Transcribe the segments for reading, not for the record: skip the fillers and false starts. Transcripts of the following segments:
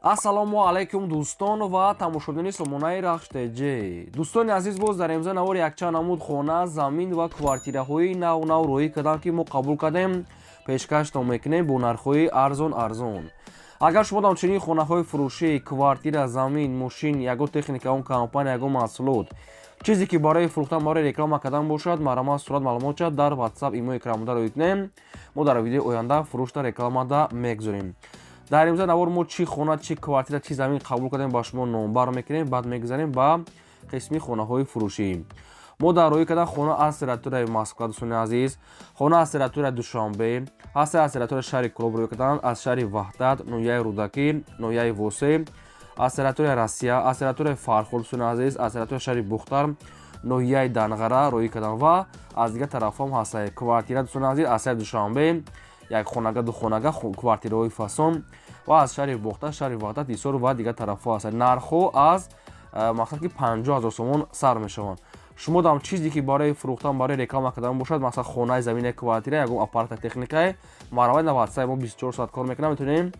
Ассалому алайкум, дӯстон ва тамошобинони сомонаи Рахш ТЖ. Дӯстони азиз, боз дар имза навори якчанд намуд хона, замин ва квартираҳои нав нав роҳӣ кардам, ки мо қабул кардем, пешкаштон мекунем бо нархҳои арзон арзон. Агар шумо ҳамчунин хонаҳои фурӯшӣ, квартира, замин, мошин, ягон техника, он компания, ягон маҳсулот, чизе ки барои фурӯхтан, барои реклама кардан бошад, марҳамат, сурат маълумотча дар WhatsApp, имо экранмуда роҳӣ кунем. Мо дар видеои оянда фурӯшта, рекламада мегузорем. Дар имза навор мо чӣ хона, чӣ квартира, чӣ замин қабул кардем, ба шумо номбар мекунем. Баъд мегузарем ба қисми хонаҳои фурӯшӣ. Мо дар роҳӣ кардан хона аз территорияи Москва, дӯстони азиз, хона аз территорияи Душанбе ҳаста, аз территорияи шаҳри Кӯлоб роҳӣ кардан, аз шаҳри Ваҳдат, ноҳияи Рӯдакӣ, ноҳияи Восе, аз территорияи Россия, аз территорияи Фархор, дӯстони азиз, аз территорияи шаҳри Бухтар, ноҳияи Данғара роҳӣ кардан ва аз дигар тарафҳом ҳаста квартира, дӯстони азиз, аз шаҳри Душанбе як хонага, ду хонага, квартираҳои фасон ва аз шаҳри Бохтар, шаҳри Ваҳдат, Ҳисор ва дигар тарафҳо ҳастанд. Нархҳо аз мақсад ки 50 000 сомон сар мешаванд. Шумо дам чизе ки барои фурӯхтан, барои реклама кардан бошад, масалан, хонаи, замина, квартира, ягон аппарата, техникае, марҳамат, на WhatsApp мо 24 соат кор мекунам, метавонем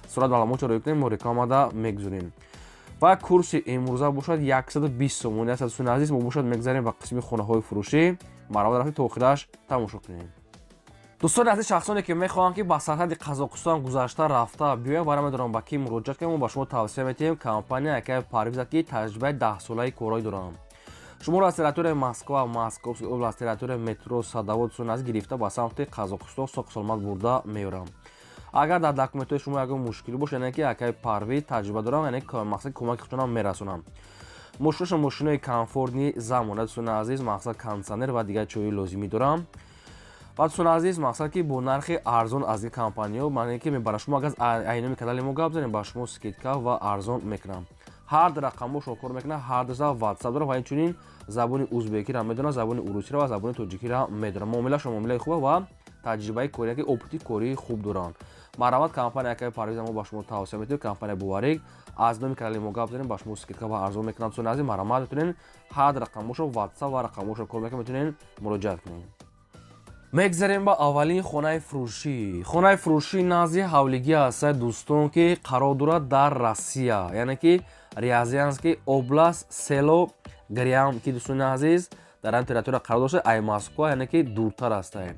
сурат маълумотро роҳӣ кунем, мо рекламада мегузорем. Ва курси имрӯза бошад 120 сомонӣ аст. Дӯстони азиз, мо бошад мегзарем ба қисми хонаҳои фурӯшӣ. Марҳамат, рафти то охираш тамошо кунем. Дӯстони азиз, шахсоне ки мехоҳанд, ки ба сарҳади Қазоқистон гузашта рафта биёянд ва намедонам ба кӣ муроҷиат кунем, мо ба шумо тавсия метиҳем компания якаи Парвиза, ки таҷрибаи 10-солаи корҳои доранд. Шуморо аз территорияи Москва, Московский област, территорияи метро Садовод, дӯстони азиз, гирифта ба самти Қазоқистон соқ соломат бурда меорам. Агар дар документҳои шумо ягон мушкилӣ бошад, яъне ки якаи Парвиз таҷриба дорам, яъне мақсад кӯмаки худтонам мерасонам. Мошиноша мошинои комфортный замона, дӯстони азиз, мақсад кондитсионер ва дигар чиҳои лозимӣ дорам. Ва, дӯстони азиз, мақсад ки бо нархи арзон аз ин компаниё маъне ки мебарад. Шумо агар айноми канали мо гап занем, ба шумо скидка ва арзон мекунам. Ҳар ду рақамҳошро кор мекунад, ҳар дуза WhatsApp дорад ва инчунин забони узбекиро медонад, забони урусиро ва забони тоҷикиро медонад. Муомилашон муомилаи хуба ва таҷрибаи корӣ, ки опыти кории хуб доранд. Марҳамат, компания якаи Парвиза мо ба шумо тавсия метиҳем, компания боварик. Аз номи канали мо гап занем, ба шумо скидка ва арзон мекунам. Дӯстони азиз, марҳамат, метавонед ҳар рақамҳошро WhatsApp ва рақамҳошро кор мекунад, метавонед муроҷиат кунед. Мегзарем ба аввалин хонаи фурӯшӣ. Хонаи фурӯшӣ назди ҳавлигӣ ҳаста, дӯстон, ки қарор дорад дар Россия, яъне ки Рязанский область, село Грям, ки, дӯстони азиз, дар ан территория қарор дошта, ай Москва, яъне ки дуртар ҳастае.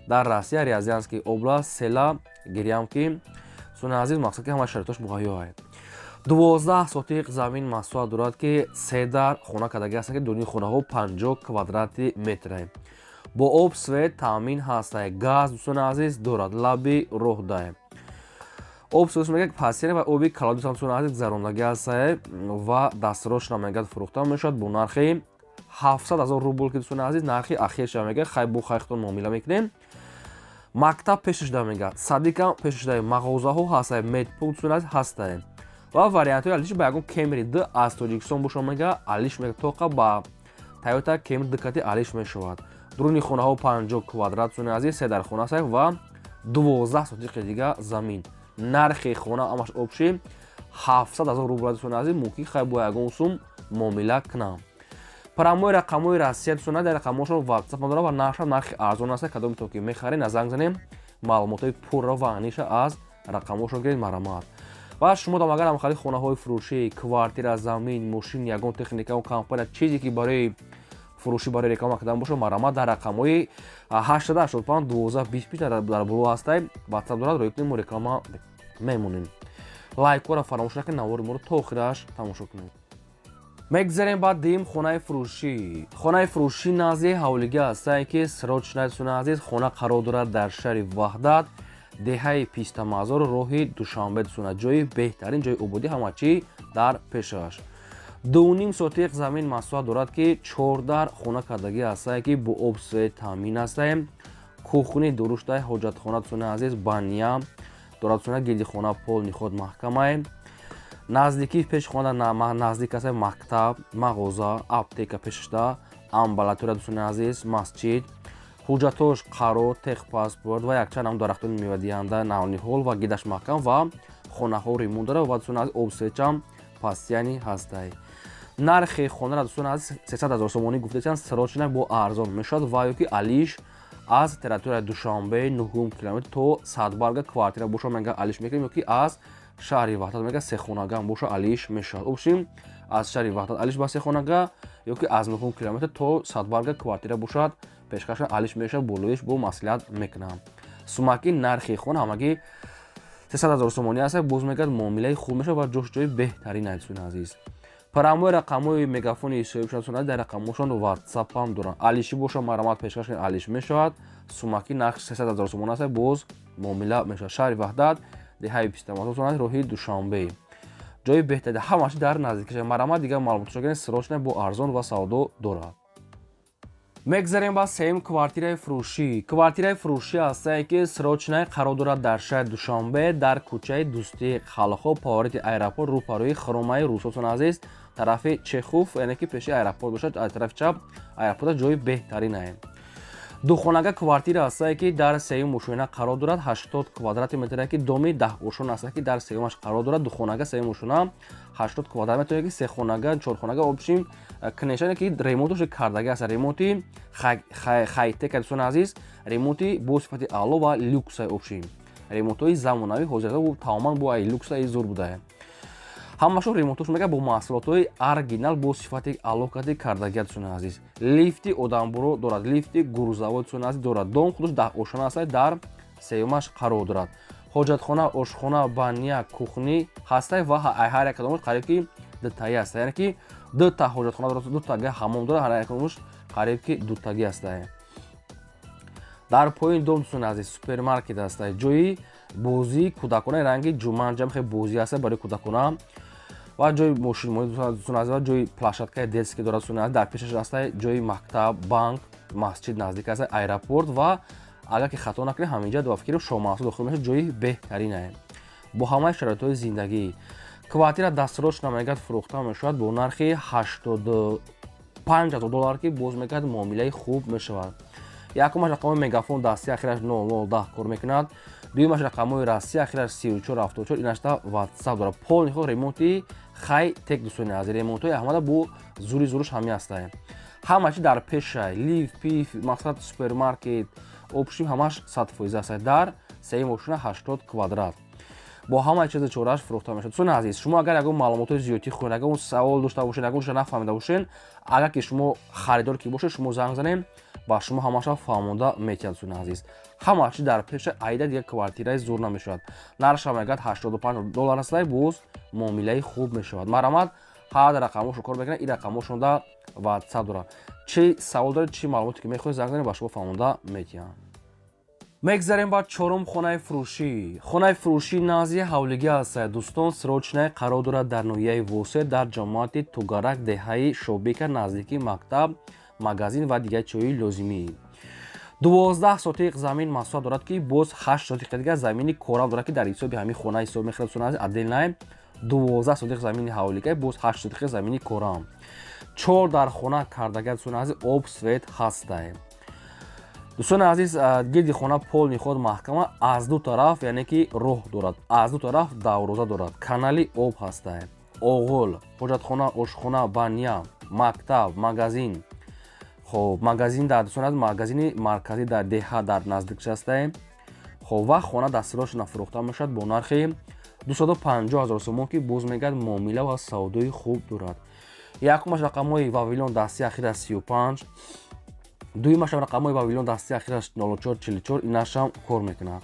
Дар Россия, Рязанский область, село Грямки. Дӯстони азиз, мақсад ки ҳама шароитош муҳайё. 12 сотиқ замин масоҳат дорад, ки се дар хона кардагӣ ҳастанд, ки дуруни хонаҳо 50 квадрати метре. Бо об, свет таъмин ҳастае, газ, дӯстони азиз, дорад, лаби роҳдае. Об сос мегӯяд пасире ва оби колодец, дӯстони азиз, гузарондагӣ ҳастае ва дастрошна мегӯяд фурӯхта мешавад бо нархи 700 000 рубл, ки, дӯстони азиз, нархи ахирша мегӯяд. Хай, бо хайхтон муомила мекунем. Мактаб пешашда мегӯяд, садик ам пешашда, мағозаҳо ҳастае, медпункт, дӯстони азиз, ҳастае ва вариантҳои алиш ба ягон Кемри д аз Тоҷикистон боша, мегӯяд, алиш мегӯяд, тоқа ба Тойота Кемри д кати алиш мешавад. Дуруни хонаҳо 50 квадрат, дӯстони азиз, се дар хона аст ва 12 сотиқи дига замин. Нархи хона ҳамаш общий 700 000 рубл, дӯстони азиз. Мумкин хай бо ягон сум муомила кунам. Прямой рақамҳои Россия, дӯстони, дар рақамҳошон WhatsApp дорам ва нархшам нархи арзон аст. Кадометон ки мехаред, на занг занем, маълумотҳои пурра ва аниша аз рақамҳошон гиред, марҳамат. Ва шумо дам агар ҳамхали хонаҳои фурӯшӣ, квартира, замин, мошин, ягон техника, компания, чизе ки барои фурӯшӣ, барои реклама кардан бошад, марҳамат, дар рақамҳои 885 12 25 дар боло ҳастай, WhatsApp дорад, роҳӣ кунем, мо реклама мемонем. Лайкҳоро фаромӯш накунед, навори моро то охираш тамошо кунед. Мегзарем ба дуюм хонаи фурӯшӣ. Хонаи фурӯшӣ назди ҳавлигӣ ҳастае, ки срочно, дӯстони азиз, хона қарор дорад дар шаҳри Ваҳдат, деҳаи Пистамазор, роҳи Душанбе, дӯстона, ҷои беҳтарин, ҷои ободӣ, ҳама чӣ дар пешаш. 2,5 сотиқ замин масоҳат дорад, ки чордар хона кардагӣ ҳастае, ки бо об, свет таъмин ҳастае, кухни дуруштай, ҳоҷатхона, дӯстони азиз, баня дорад, дӯстона, гирди хона полный ход маҳкамае. Наздикии пеши хона наздик аст мактаб, мағоза, аптека пешашда, амбулатория, дӯстони азиз, масҷид. Ҳуҷҷатош қарор, техпаспорт ва якчанд ам дарахтони мевадиҳанда, навниҳол ва гидаш маҳкам ва хонаҳо ремонт дорад. Ва, дӯстони азиз, об, свет чам постоянный ҳастай. Нархи хонара, дӯстони азиз, 300 000 сомонӣ гуфтаанд, срочно бо арзон мешавад ва ё ки алиш аз территорияи Душанбе, нуҳум километр то Садбарга квартира боша, мега алиш мекунем ё ки аз Шаҳри Ваҳдат мега, сехонага боша, алиш мешавад. Общем, аз шаҳри Ваҳдат алиш ба сехонага ё ки аз 9 километр то Садбарга квартира бошад, пешкаша алиш мешавад, болоиш бо маслиҳат мекунам. Сумаки нархи хона ҳамагӣ 300 ҳазор сомонӣ аст. Боз мегӯяд, муомилаи хуб мешавад ва ҷош ҷои беҳтарин аст, дӯстони азиз. Прямой рақамҳои Мегафони соҳибшон, дар рақамҳошон Ватсап ҳам доранд. Алишӣ боша, марамат пешкаш кунед, алиш мешавад. Сумаки нарх 300 ҳазор сомон аст, боз муомила мешавад. Шаҳри Ваҳдат, деҳаи Пистаматон, роҳи Душанбе, ҷои беҳтари, ҳамаш дар наздикиша. Марамат, дигар маълумотшо кунед срочно, бо арзон ва савдо дорад. Мегзарем ба сеюм квартираи фурӯшӣ. Квартираи фурӯшӣ ҳастае, ки срочный қарор дорад дар шаҳри Душанбе, дар кӯчаи Дӯстии халқҳо, повороти аэропорт, рӯпарӯи хромаи русотон азиз, тарафи Чехов, яъне ки пеши аэропорт бошад, аз тарафи чап аэропорт, ҷои беҳтаринае. Духонага квартира ҳастае, ки дар сеюм ошёна қарор дорад, 80 квадрати метре, ки доми 10 ошёна ҳастае, ки дар сеюмаш қарор дорад. Духонага, сеюм ошёна, 80 квадрат метре, ки сехонага, чорхонага, общем, конечно, ки ремонтош кардаги аст, ремонти хайтек, дӯстони азиз, ремонти бо сифати аъло ва люкса, общем, ремонтҳои замонавӣ ҳозир тамоман бо люксаи зур будае. Ҳамашон ремонтош мега бо маҳсулотҳои оригинал, бо сифати аъло кади кардагия, дӯстони азиз. Лифти одамбуро дорад, лифти грузовой, дӯстони азиз, дорад. Дом худаш 10 ошёна аст, дар сеюмаш қарор дорад. Ҳоҷатхона, ошхона, баня, кухня ҳастай ва ҳар як кадомаш қариб ки дутаи аст, яъне ки дута ҳоҷатхона дорад, дутага ҳамом дорад, ҳар як кадомаш қариб ки дутагӣ ҳастай. Дар поини дом, дӯстони азиз, супермаркет ҳастай, ҷои бозии кӯдакона, ранги Ҷуманҷам хеле бозӣ ҳаста барои кӯдакона ва ҷои мошинмонӣ, дӯстони азиз, ва ҷои площадкаи детский дорад, дӯстони азиз. Дар пешаш ҳастай ҷои мактаб, банк, масҷид наздик аст, аэропорт ва агар ки хато накунем, ҳаминҷа ба фикри Шоҳмансур дохил мешавад. Ҷои беҳтаринае бо ҳамаи шароитҳои зиндагӣ. Квартира дастсрочно мегӯяд, фурӯхта мешавад бо нархи 85 ҳазор доллар, ки боз мегӯяд, муомилаи хуб мешавад. Якумаш рақамҳои Мегафон дасти, ахираш 0010 кор мекунад. Дуюмаш рақамҳои Россия, ахираш 3474, инашта Ватсап дорад. Полный ход ремонти хай тек, дӯстони азиз, ремонтҳои Аҳмада бо зури зуруш ҳами ҳастае. Ҳама чи дар пешай, лифт, пиф, мақсад, супермаркет, общем, ҳамаш 100% аст. Дар сеюм ошёна, 80 квадрат, бо ҳамаи чизи чорааш фурӯхта мешавад. Дӯстони азиз, шумо агар ягон маълумотҳои зиёдтӣ хоҳед, ягон савол дошта бошед, ягон чиза нафаҳмида бошед, агар ки шумо харидор ки бошед, шумо занг занем, ба шумо ҳамаша фаҳмонда метиҳад. Дӯстони азиз, ҳама чи дар пеша, айда дигар квартираи зур намешавад. Нархша мегӯяд, 85 доллар астай, боз муомилаи хуб мешавад. Марҳамат, ҳар рақамҳошо кор мекунад, ин рақамҳошонда Ватсап дорад. Чӣ савол доред, чӣ маълумоте ки мехоҳед, занг занед, ба шумо фаҳмонда метиҳам. Мегзарем ба чорум хонаи фурӯшӣ. Хонаи фурӯшӣ назди ҳавлигӣ аст, дӯстон, срочный қарор дорад дар ноҳияи Восе, дар ҷамоати Тугарак, деҳаи Шобика, наздики мактаб, магазин ва дигар чиҳои лозимӣ. 12 сотиқ замин масоҳат дорад, ки боз 8 сотиқи дигар замини корам дорад, ки дар ҳисоби ҳамин хона ҳисоб мехӯрад, дӯстони азиз, отдельный. 12 сотиқ замини ҳавлига, боз 8 сотиқи замини корам. Чор дар хона кардага, дӯстони азиз, об, свет ҳастай. Дӯстони азиз, гирди хона полный ход маҳкама, аз ду тараф, яъне ки роҳ дорад, аз ду тараф давроза дорад, канали об ҳастай, оғул, ҳоҷатхона, ошхона, баня, мактаб, магазин. Хоб, магазин дар, дӯстони азиз, магазини марказӣ дар деҳа дар наздикш ҳастай. Хоб, ва хона дастсрочно фурӯхта мешавад бо нархи 250 ҳазор сомон, ки боз мегӯяд, муомила ва савдои хуб дорад. Якумаш рақамҳои Вавилон дасти, ахираш 35, дуюмашам рақамҳои Вавилон дасти, ахираш 0444, инашам кор мекунад.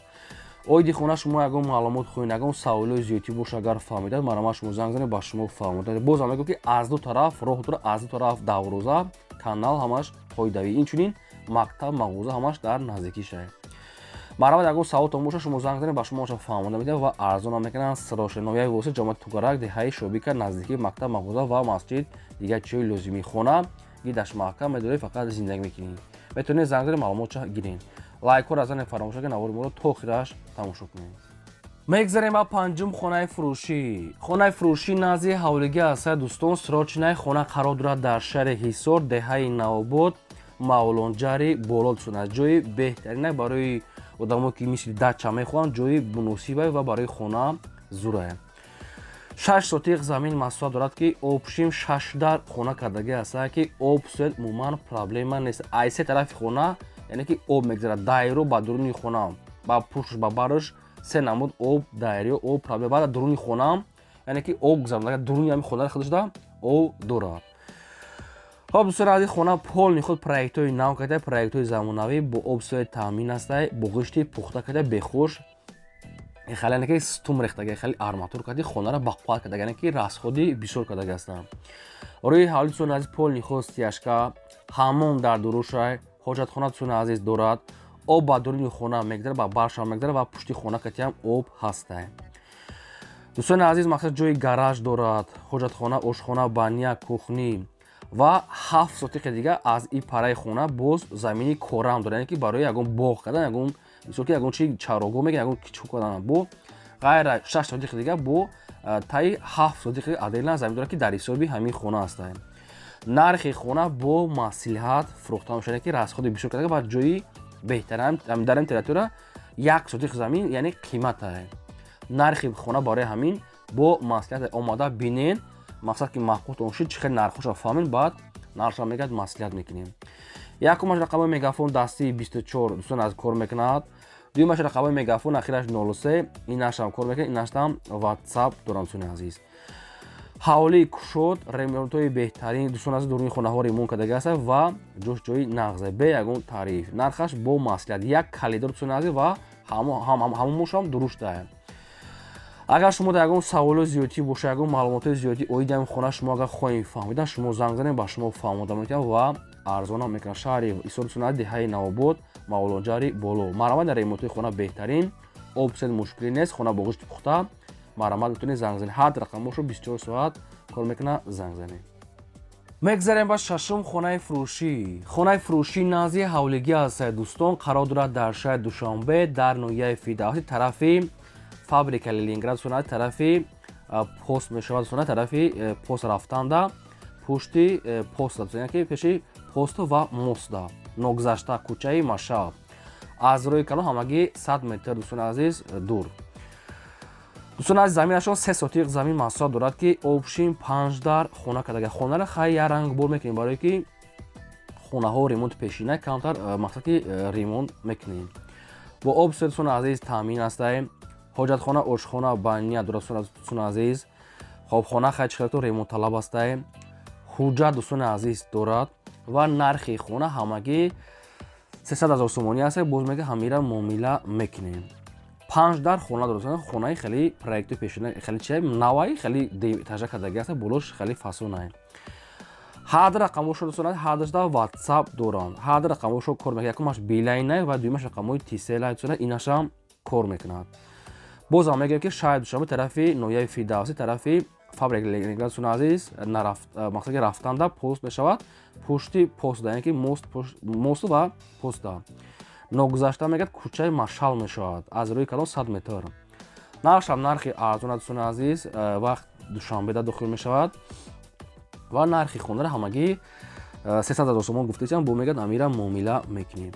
Оиди хона шумо ягон маълумот хоҳед, ягон саволҳои зиёдтӣ боша, агар фаҳмидад, марҳамат, шумо занг занед, ба шумо фаҳмода. Бозам мегӯям, ки аз ду тараф роҳ дорад, аз ду тараф давроза, канал, ҳамаш қоидавӣ, инчунин мактаб, мағоза ҳамаш дар наздикӣ шавед. Марҳамат, ягон саволтон боша, шумо занг занед, ба шумо оша фаҳмонда медиҳам ва арзонам мекунанд. Срочно, ноҳияи Восе, ҷамоати Тугарак, деҳаи Шобика, наздикии мактаб, мағоза ва масҷид, дигар чиҳои лозимӣ. Хона гидаш маҳкам, медоред, фақат зиндагӣ мекунед. Метавонед занг занед, маълумотша гиред. Лайкҳоро занед, фаромӯш накунед, навори моро то охираш тамошо кунед. Мегзарем ба панҷум хонаи фурӯшӣ. Хонаи фурӯшӣ назди ҳавлигӣ аст, дӯстон, срочный хона қарор дорад дар шаҳри Ҳисор, деҳаи Навобод, Мавлонҷари боло, дӯстон аст. Ҷои беҳтарина барои одамо, ки мисли дача мехоҳанд, ҷои муносибе ва барои хона зурае. 6 сотиқ замин масоҳат дорад, ки общем, шаш дар хона кардагӣ аст, ки об, свет умуман проблема нест. Ай се тарафи хона, яъне ки об мегзарад, дайро ба дуруни хона, ба пуштш, ба барш. Се намуд об, дарё об проблема. Баъд дуруни хонаам, яъне ки об гузаронда, дуруни ҳами хонаи худашда об дорад. Хоб, дӯстони азиз, хона полный худ проектҳои нав карда, проектҳои замонавӣ, бо об свет таъмин аста, бо ғишти пухта карда, бехуш хеле, яъне ки стум рехтага, хеле арматур карди, хонара бақувват карда, яъне ки расходи бисёр кардаги ҳастанд. Рӯи ҳавли, дӯстони азиз, полный худ стяжка, ҳаммом дар дурушай, ҳоҷатхона, дӯстони азиз, дорад. Об ба дуруни хона мегзарад, ба баршам мегзарад ва пушти хона катиам об ҳастай. Дӯстони азиз, мақсад ҷои гараж дорад, ҳоҷатхона, ошхона, баня, кухня ва 7 сотиқи дига аз и параи хона боз замини корам дорад, яъне ки барои ягон боғ кардан, ягон мисол ки ягон чи чарогоҳ мегӯян, ягон кичук кардан, бо ғайра 6 сотиқи дига бо таи 7 сотиқи отдельно замин дорад, ки дар ҳисоби ҳамин хона ҳастанд. Нархи хона бо маслиҳат фурӯхта мешавад, ки расходи бисёр карда ва ҷои беҳтарин дар ин территория 1 сотиқ замин, яъне қимата нархи хона. Барои ҳамин бо маслиҳат омада бинен, мақсад ки маъқултон шуд, чӣ хел нархҳоша фаҳмед, баъд нархша мегӯяд, маслиҳат мекунем. Якумаш рақамҳои мегафон дастии 24, дӯстон, аз кор мекунад. Дуюмаш рақамҳои мегафон ахираш 03, инашам кор мекунад, инашам ватсап дорам. Дӯстони азиз, ҳавлии кушод, ремонтҳои беҳтарин, дӯстон азиз, дуруни хонаҳо ремонт кардаги аст ва ҷош ҷои нағзе, бе ягон тариф. Нархаш бо маслиҳат, як калидор, дӯстони азиз, ва ҳамоншам дуруштае. Агар шумо дар ягон саволои зиёдтӣ боша, ягон маълумотҳои зиёдӣ оиди ҳамин хона шумо агар хоҳем фаҳмидан, шумо занг занед, ба шумо фаҳмода метавонам ва арзонам мекунам. Шаҳри Ҳисор, дӯстони, деҳаи Навобод, Мавлонҷари боло. Марҳамат, дар ремонтҳои хона беҳтарин, об свет мушкилӣ нест, хона бо ғишти пухта. Марҳамат, метавонед занг занед, ҳар рақамошо 24 соат кор мекунад, занг занед. Мегзарем ба шашум хонаи фурӯшӣ. Хонаи фурӯшӣ назди ҳавлигӣ аст, дӯстон, қарор дорад дар шаҳри Душанбе, дар ноҳияи Фирдавсӣ, тарафи фабрика Ленинград сунат, тарафи пост мешавад сунат, тарафи пост рафтанда, пушти пост, яъне ки пеши посту ва мостда, ногузашта кӯчаи Машаб, аз рӯи калон ҳамагӣ 100 метр, дӯстони азиз, дур. Дӯстони азиз, заминашон 3 сотиқ замин масоҳат дорад, ки общим панҷ дар хона кардага. Хонара хай як ранг бор мекунем, барое ки хонаҳо ремонти пешина камтар, мақсад ки ремонт мекунем. Бо об, дӯстони азиз, таъмин астаем. Ҳоҷатхона, ошхона, баня дорад, дӯстони азиз. Хобхона хай чихелто ремонтталаб астаем. Ҳуҷҷат, дӯстони азиз, дорад ва нархи хона ҳамагӣ 300 ҳазор сомонӣ аст. Боз мега, ҳамира муомила мекунем. Панҷ дар хона дорад. Хонаи хеле проекти пешина, хеле чи наваи, хеле таҷа кардаги аст, болош хеле фасонае. Ҳар рақамошо, дӯстон, ҳардашда ватсап доранд, ҳар рақамошо кор мекунад. Якумаш Билайна ва дуюмаш рақамҳои Тисела, инашам кор мекунад. Бозам мегӯем, ки шаҳри Душанбе, тарафи ноҳияи Фирдавсӣ, тарафи фабрика Ленинград, дӯстони азиз, мақсад ки рафтанда пост мешавад, пушти постда, яъне ки мосту ва постда ногузашта мегӯяд, кӯчаи Машал мешавад, аз рӯи калон 100 метр. Нархшам нархи арзон, дӯстони азиз, вақт Душанбеда дохил мешавад ва нархи хонара ҳамагӣ 300 ҳазор сомон гуфтесиам, бо мегӯяд, амира муомила мекунем.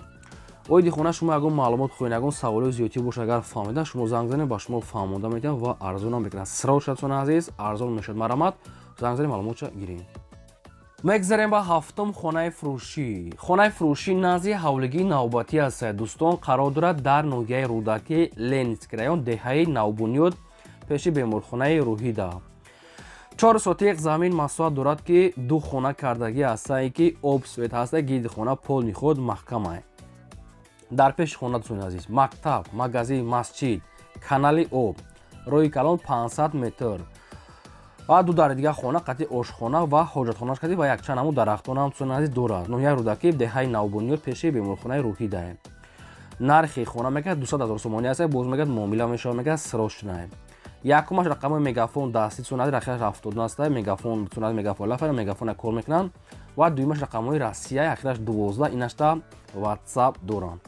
Оиди хона шумо ягон маълумот хоҳед, ягон саволои зиёдтӣ бошад, агар фаҳмида, шумо занг занед, ба шумо фаҳмонда метавам ва арзонам мекунад. Сиро шуд, дӯстони азиз, арзон мешавад. Марҳамат, занг занед, маълумотша гирем. Мегзарем ба ҳафтум хонаи фурӯшӣ. Хонаи фурӯшӣ назди ҳавлигии навбатӣ аст, дӯстон, қарор дорад дар ноҳияи Рӯдакӣ, Ленинский район, деҳаи Навбунёд, пеши беморхонаи Рӯҳида. 4 сотиқ замин масоҳат дорад, ки ду хона кардагӣ ҳастае, ки об свет ҳаста, гирди хона полный худ маҳкамае. Дар пеши хона, дӯстони азиз, мактаб, магазин, масҷид, канали об, роҳи калон 500 метр ва ду дари дигар хона қатъи ошхона ва ҳоҷатхонаш кардӣ ва якчанд намуд дарахтонам, дӯстони азиз, дорад. Ноҳияи Рӯдакӣ, деҳаи Навбунёд, пеши беморхонаи Рӯҳидае. Нархи хона мегӯяд, 200 ҳазор сомонӣ аст. Боз мегӯяд, муомила мешавад, мегӯяд, срочно. Якумаш рақамҳои мегафон дастӣ, дӯстони азиз, рақамаш 70 аст, мегафон, дӯстони азиз, мегафон лафа мегафона кор мекунанд ва дуюмаш рақамҳои Россия, ахираш 12, инашта ватсап доранд.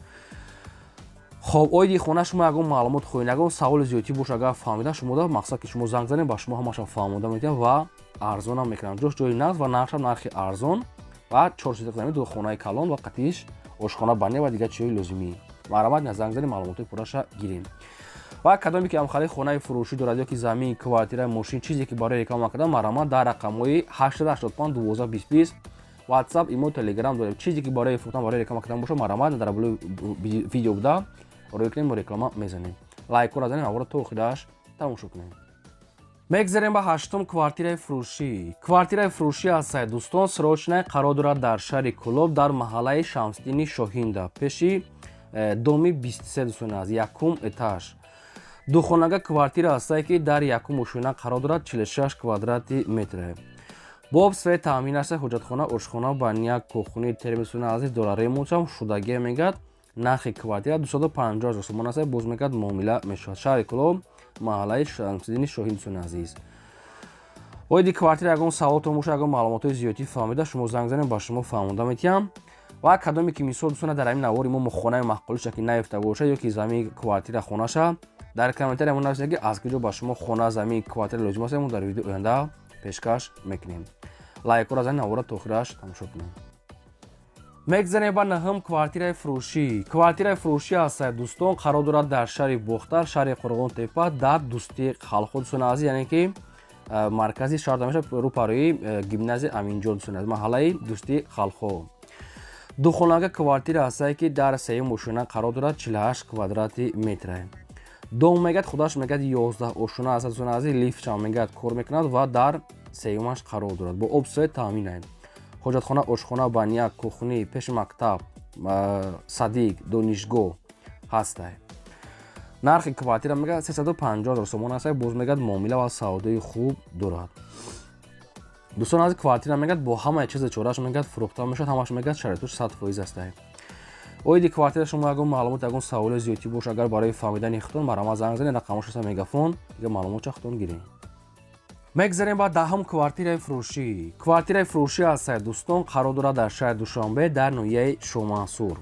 Хоб, оиди хона шумо ягон маълумот хоҳед, ягон саволи зиёдтӣ боша, агар фаҳмида шумо, мақсад ки шумо занг занед, ба шумо ҳамаша фаҳмода метавам ва арзонам мекунам. Ҷош ҷои нағз ва нархшам нархи арзон ва 4 сотиқ замин, ду хонаи калон ва қатиш ошхона, баня ва дигар чизҳои лозимӣ. Марҳамат, на занг занед, маълумотҳои пурраша гирем. Ва кадоме ки ҳамхалаи хонаи фурӯшӣ дорад ё ки замин, квартира, мошин, чизе ки барои реклама кардан, марҳамат, дар рақамҳои 885 12 20 20 WhatsApp, имо, Telegram дорем. Чизе ки барои фурӯхтан, барои реклама кардан бошад, марҳамат, дар болои видео буда рӯй кунем, мо реклама мезанем. Лайкора занед, навора то охираш тамошо кунед. Мегзарем ба ҳаштум квартираи фурӯшӣ. Квартираи фурӯшӣ ҳастае, дӯстон, срочная, қарор дорад дар шаҳри Кӯлоб, дар маҳаллаи Шамсиддини Шоҳинда, пеши доми 23, дӯстони аз, якум этаж. Духонага квартира ҳастае, ки дар якум ошёна қарор дорад, 46 квадрати метре. Бо об, свет таъмин аст, ҳоҷатхона, ошхона, баня, кухни, термос, дӯстони азиз, дора. Ремонтам шудагия мегӯяд. Нархи квартира 250 ҳазор сомон аст, боз мегӯяд, муомила мешавад. Шаҳри Кӯлоб, маҳаллаи Шамсиддини Шоҳин, дӯстони азиз. Оиди квартира ягон саволтон боша, ягон маълумотҳои зиёдтӣ фаҳмида, шумо занг занед, ба шумо фаҳмонда метиҳам. Ва кадоме ки, мисол, дӯстона, дар ҳамин навори мо хонаи маъқулиша ки наёфта боша ё ки замин, квартира, хонаша, дар комментария мо нависед, ки аз куҷо ба шумо хона, замин, квартира лозим аст, мо дар видеои оянда пешкаш мекунем. Лайкора занед, навора то охираш тамошо кунем. Мегзарем ба наҳум квартираи фурӯшӣ. Квартираи фурӯшӣ ҳастае, дӯстон, қарор дорад дар шаҳри Бохтар, шаҳри Қурғонтепа, дар Дӯстии халқҳо, дӯстони азиз, яъне ки маркази шаҳр мешавад, рӯпарӯи гимназияи Аминҷон, дӯстони азиз, маҳаллаи Дӯстии халқҳо. Духонага квартира ҳастае, ки дар сеюм ошёна қарор дорад, 48 квадрати метре. Дом мегӯяд, худаш мегӯяд, 11 ошёна аст, дӯстони азиз, лифтшам мегӯяд, кор мекунад ва дар сеюмаш қарор дорад. Бо об, свет таъмин, ҳоҷатхона, ошхона, баня, кухни, пеши мактаб, садик, донишгоҳ ҳастай. Нархи квартира мегӯяд, 350 ҳазор сомон аст, боз мегӯяд, муомила ва савдои хуб дорад. Дӯстон аз, квартира мегӯяд, бо ҳамаи чизи чораш мегӯяд, фурӯхта мешавад, ҳамаш мегӯяд, шароитош 100% ҳастай. Оиди квартира шумо ягон маълумот, ягон саволи зиёдтӣ боша, агар барои фаҳмидани худтон, марҳамат, занг занед, рақамош аста Мегафон, дига маълумотча худтон гиред. Мегзарем ба даҳум квартираи фурӯшӣ. Квартираи фурӯшӣ ҳастае, дӯстон, қарор дорад дар шаҳри Душанбе, дар ноҳияи Шомансур.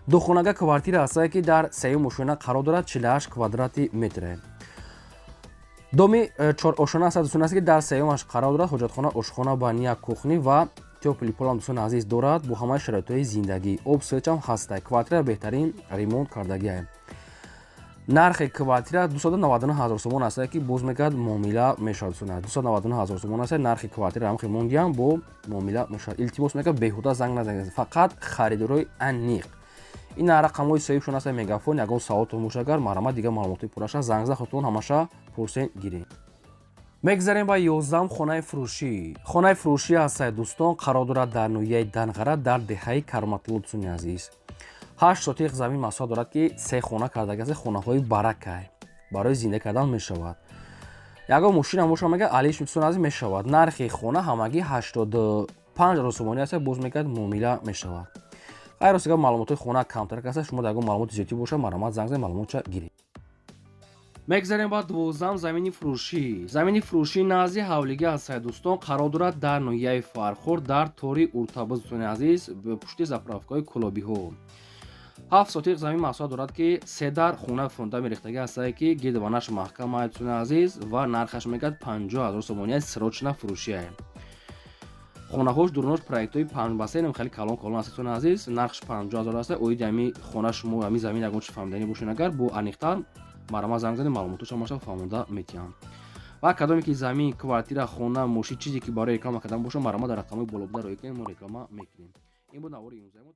Духонага квартира ҳастае, ки дар сеюм ошёна қарор дорад, 48 квадрати метре. Доми чорошёна аст, дӯстон, аст, ки дар сеюмаш қарор дорад. Ҳоҷатхона, ошхона, баня, кухни ва тёплый полам, дӯстони азиз, дорад, бо ҳамаи шароитҳои зиндагӣ. Об, светам ҳастай. Квартира беҳтарин ремонт кардагиа. Нархи квартира 299 ҳазор сомон аст, ки боз мегӯяд, муомила мешавад. 299 ҳазор сомон аст нархи квартира, ҳамхи мондиам бо муомила мешавад. Илтимос мекард, беҳуда занг назанед, фақат харидорои аниқ. Ин рақамҳои соҳибшон аст Мегафон. Ягон саволтон боша агар, марҳамат, дигар маълумотҳои пурраша занг зад, худтон ҳамаша пурсен, гиред. Мегзарем ба 11-ум хонаи фурӯшӣ. Хонаи фурӯшӣ ҳастае, дӯстон, қарор дорад дар ноҳияи Данғара, дар деҳаи Кароматулло, дӯстони азиз. 8 сотиқ замин масоҳат дорад, ки се хона кардагаст. Хонаҳои баракай, барои зинда кардан мешавад. Ягон мошинам боша, мегӯяд, алиш, дӯстони азиз, мешавад. Нархи хона ҳамагӣ 85 ҳазор сомонӣ аст, боз мегӯяд, муомила мешавад. Хайр, ростига, маълумотҳои хона камтарак аст. Шумо ягон маълумоти зиёдтӣ боша, марҳамат, занг занед, маълумотча гиред. Мегзарем ба 12-ум замини фурӯшӣ. Замини фурӯшӣ назди ҳавлига ҳастае, дӯстон, қарор дорад дар ноҳияи Фархор, дар тори Уртабуз, дӯстони азиз, пушти заправкаҳои кулобиҳо. 7 сотиқ замин масоҳат дорад, ки се дар хона фундамент рехтагӣ ҳастае, ки гирдванаш маҳкам ай, дӯстони азиз, ва нархаш мегӯяд, 50 ҳазор сомонӣ, срочно фурӯшия. Хонаҳош дурунош проектҳои 5 ба 3, хеле калон калон аст, дӯстони азиз. Нархш 50 ҳазор аст. Оиди ҳами хона шумо, ҳами замин ягон чи фаҳмиданӣ бошед агар, бо аниқтар марҳамат, занг занед, маълумотош ҳамаша фаҳмонда метиҳам. Ва кадоме ки замин, квартира, хона, мошин, чизе ки барои реклама кардан боша, марҳамат, дар рақамҳои боло буда роҳӣ кунед, мо реклама мекунем. Ин буд навори имрӯзаи мо.